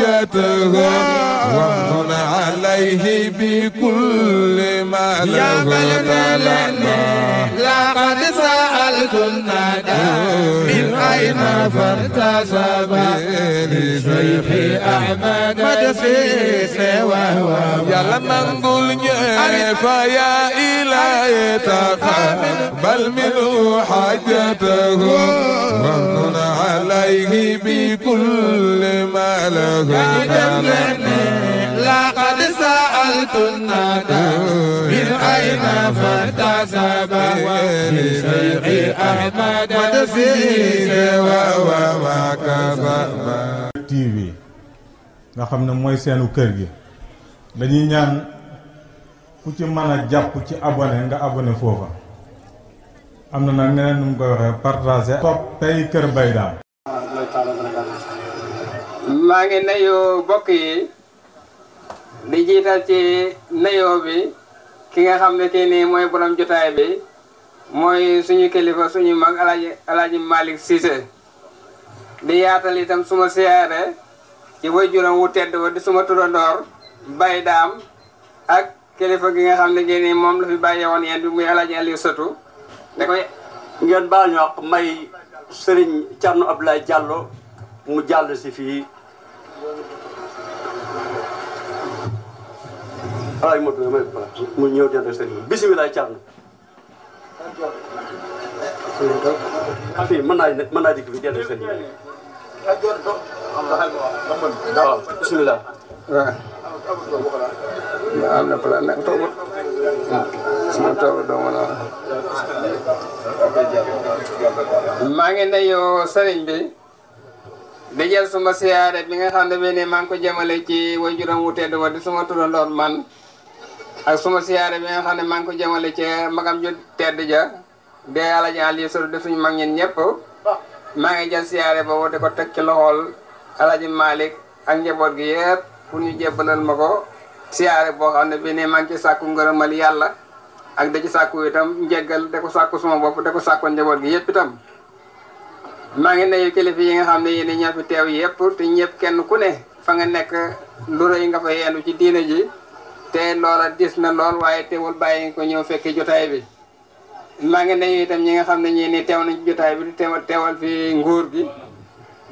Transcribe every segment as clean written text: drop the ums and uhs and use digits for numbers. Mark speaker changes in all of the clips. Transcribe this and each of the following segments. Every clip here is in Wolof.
Speaker 1: حاجته وامن عليه بكل ما له
Speaker 2: لقد سألت الندى من أين فارتسب لشيخ أحمد مدسيس وهو
Speaker 1: يلا منقول فيا إلهي تقبل منه حاجته وامن عليه بكل ما له
Speaker 2: لقد سألت الندى من أين فارتسب لشيخ أحمد مدسيس وهو
Speaker 3: TV nga xam ne mooy seenu kër gi dañuy ñaan ku ci mën a jàpp ci abonné nga abonné foofa am na nag ñeneen nu mu koy waxee partager topp tey Kër Mbaye Dame.
Speaker 4: maa ngi nuyu bokk yi di jiital ci nuyoo bi ki nga xam ne kii nii mooy borom jotaay bi mooy suñu kilifa suñu mag alaaji Malick Cissé di yaatal itam suma siyaare ci waajuram wu tedd wa di suma turandoor Baye Dame ak kilifa gi nga xam ne kii nii moom la fi bàyyee woon yéen bi muy alaaji Aliou Sotou da koy
Speaker 5: ngeen baal ñu wax may Serigne Thierno Abdoulaye Diallo mu jàll si fii alaay mo may mu ñëw dend ak Serigne bisimilah Thierno fii mën naa dikk fi dend ak Serigne waaw bisimilah
Speaker 4: waaw am na plan nag toogut suma toog doo mën a maa ngi nuyu sëriñ bi di jël suma siyaare bi nga xam ne bii nii maa ngi ko jëmale ci waajuram wu tedd wa di suma turandoor man ak suma siyaare bi nga xam ne maa ngi ko jëmale ci magam ju tedd ja de Alaaji Aliou Sotou di suñu mag ñen ñëpp maa ngi jël siyaare boobu di ko teg ci loxol Alaaji Malick ak njaboot gi yëpp pour ñu jébbalal ma ko siyaare boo xam ne bii nii maa ngi ci sàkku ngërëmal yàlla ak da ci sàkku itam njéggal da ko sàkku suma bopp da ko sàkku njaboot gi yëpp itam maa ngi nuyu kilifa yi nga xam ne yéen ñoo fi teew yëpp te ñëpp kenn ku ne fa nga nekk lu rëy nga fa yendu ci diina ji te loola dis na lool waaye teewul bàyyi nga ko ñëw fekki jotaay bi maa ngi nuyu itam ñi nga xam ne ñii ni teew nañ ci jotaay bi di teewal fi nguur gi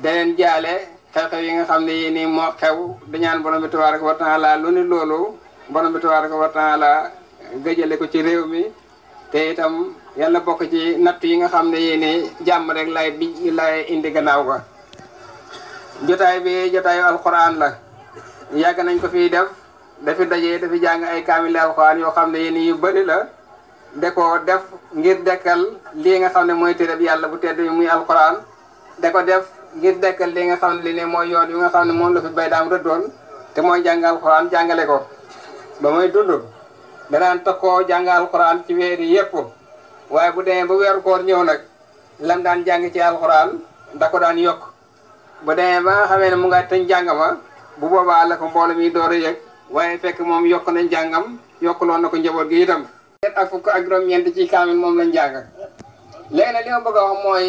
Speaker 4: da leen jaale xew-xew yi nga xam ne yéen moo xew di ñaan borom bi tabaaraka wa taala lu ni loolu borom bi tabaaraka wa taala gëjale ko ci réew mi te itam yàlla bokk ci natt yi nga xam ne yéen jàmm rek lay indi gannaaw ko jotaay bi jotaayu alxuraan la yàgg nañ ko fii def dafi dajee dafi jàng ay kaamil alxuraan yoo xam ne yéen yu bëri la de ko def ngir dekkal lii nga xam ne mooy téereb yàlla bu tedd yi muy alxuraan de ko def ngir dekkal lii nga xam ne li ne mooy yoon yu nga xam ne moom la fi Baye Dame rëddoon te mooy jàng alxuraan jàngale ko ba muy dund danaan takkoo jàng alxuraan ci weer yi yëpp waaye bu demee ba weeru koor ñëw nag lam daan jàng ci alxuraan da ko daan yokk bu demee ba nga xamee ne mu nga tëñ jàng ma bu boobaa la ko mbooloo mi door a yëg waaye fekk moom yokk nañ jàngam yokkuloon na ko njaboot gi itam ak fukk ak juróom-ñeent ci kaamil moom lañ jàng léegi nag li ma bëgg a wax mooy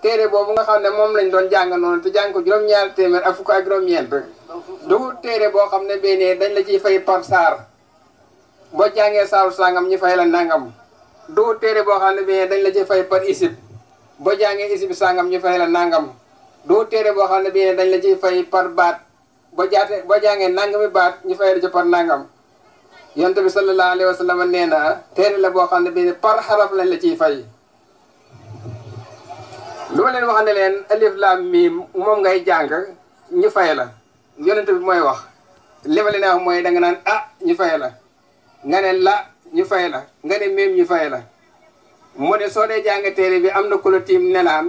Speaker 4: téere boobu nga xam ne moom lañ doon jàng noonu te jàng ko juróom-ñaar téeméer ak fukk ak juróom-ñeent du téere boo xam ne benn dañ la ciy fay par saar boo jàngee saaru sangam ñu fay la nangam du téere boo xam ne benn dañ la ciy fay par isib boo jàngee isib sangam ñu fay la nangam du téere boo xam ne benn dañ la ciy fay par baat boo jàngee nangami baat ñu fay la ci par nangam yonent bi sallallahu alayhi wa sallam nee na téere la boo xam ne benn par xaraf lañ la ciy fay. lu ma leen wax ne leen alif laam miim moom ngay jàng ñu fay la yonent bi mooy wax li ma leen wax mooy da nga naan ah ñu fay la nga ne la ñu fay la nga ne miim ñu fay la mu ne soo dee jàng téere bi am na ku la tiim ne naan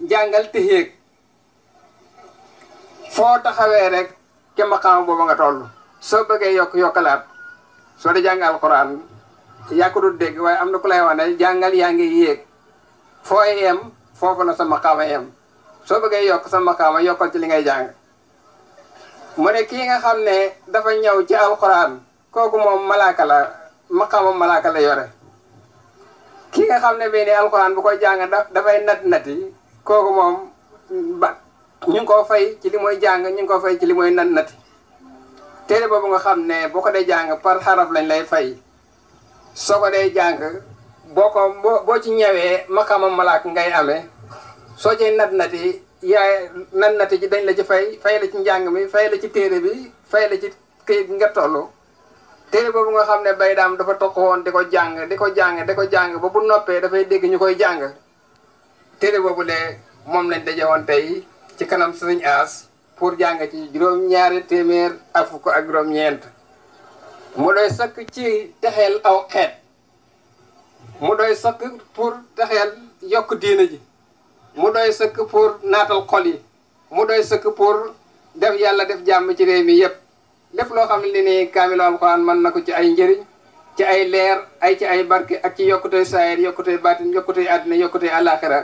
Speaker 4: jàngal te yéeg foo taxawee rek ke maqaam booba nga toll soo bëggee yokk yokkalaat soo dee jàng alxuraan yaa ko dul dégg waaye am na ku lay wax ne jàngal yaa ngi yéeg foo yem foofu la sa maqaama yem soo bëggee yokk sa maqaama yokkal ci li ngay jàng mu ne kii nga xam ne dafa ñëw ci alxuraan kooku moom malaaka la maqaama malaaka la yore kii nga xam ne bii ni alxuraan bu koy jàng dafay nati kooku moom ñu ngi koo fay ci li mooy jàng ñu ngi ko fay ci li mooy nati téere boobu nga xam ne boo ko dee jàng par xaraf lañ lay fay soo ko dee jàng boo ci ñëwee maqaamam malaak ngay amee soo cay nati yaay nati ji dañ la ci fay la ci njàng mi fay la ci téere bi fay la ci këyit nga toll téere boobu nga xam ne bay daam dafa toq woon di ko jàng ba bu noppee dafay dégg ñu koy jàng téere boobu de moom lañ daje woon tey ci kanam sëriñ As pour jàng ci juróom-ñaari téeméer ak fukk ak juróom-ñeent mu doy sëkk ci texeel aw xeet mu doy sëkk pour texeel yokk diina ji mu doy sëkk pour naatal xol yi mu doy sëkk pour def yàlla def jàmm ci réew mi yépp lépp loo xam ne ni kaamilu alxuraan mën na ko ci ay njëriñ ci ay leer ci ay barke ak ci yokkutey saayir yokkutey baatin yokkutey àddina yokkutey àllaaxira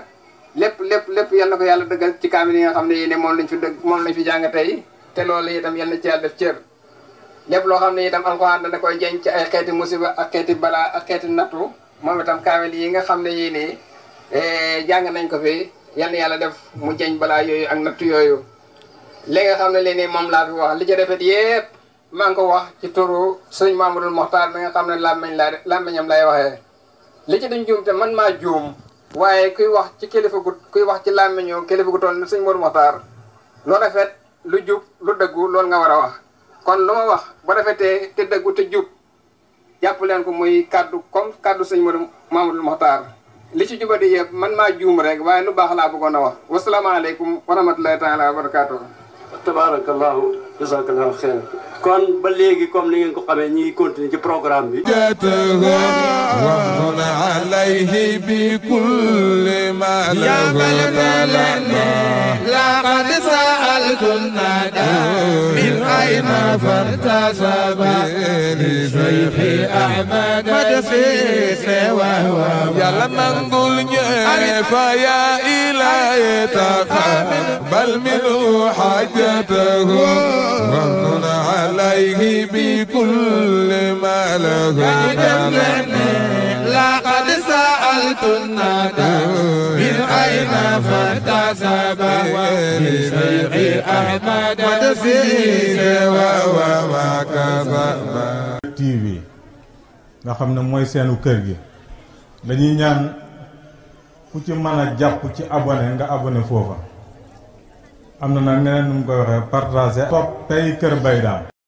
Speaker 4: lépp yal na ko yàlla dëggal ci kaamil yi nga xam ne yéen moom lañ fi jàng tey te loolu itam yal na ci yàlla def cër lépp loo xam ne itam alxuraan dana koy jeñ ci ay xeeti musiba ak xeeti balaa ak xeeti nattu moom itam kaamil yi nga xam ne yii nii jàng nañ ko fi yal na yàlla def mu jeñ balaa yooyu ak nattu yooyu li nga xam ne lii nii moom laa fi wax li ci defet yépp maa ngi ko wax ci turu sëñ Mamadou Mokhtar mi nga xam ne làmmiñam lay waxee li ci duñ juum te man maa juum waaye kuy wax ci kuy wax ci làmmiñu kilifa gu toll ni sëñ Modou Mokhtar lu rafet lu jub lu dëggu loolu nga war a wax kon lu ma wax bu rafetee te dëggu te jub jàpp leen ko muy kaddu sëñ Mamadou Mokhtar li ci jubadi yëpp man maa juum rek waaye lu baax laa bëggoon a wax wasalaamaaleykum wa rahmatulahi taala wa barakaatu.
Speaker 5: tabarakallahu jazakallahu xeer kon ba léegi comme ni ngeen ko xamee ñi ngi continuer ci programme bi
Speaker 1: ومن عليه بكل ما له
Speaker 2: لقد سألت الندى من أين فارتسب لشيخ أحمد مدسيس وهو
Speaker 1: يلا نقول فيا إلهي تقبل منه حاجته ومن عليه بكل ما له
Speaker 2: لقد سألت الندى من أين فارتسب لشيخ أحمد مدسيس وهو
Speaker 3: TV nga xam ne mooy seenu kër gi dañuy ñaan ku ci mën a jàpp ci abonné nga abonné foofa am na nag neneen nu mu koy waxee partager topp tey Kër Baye Dame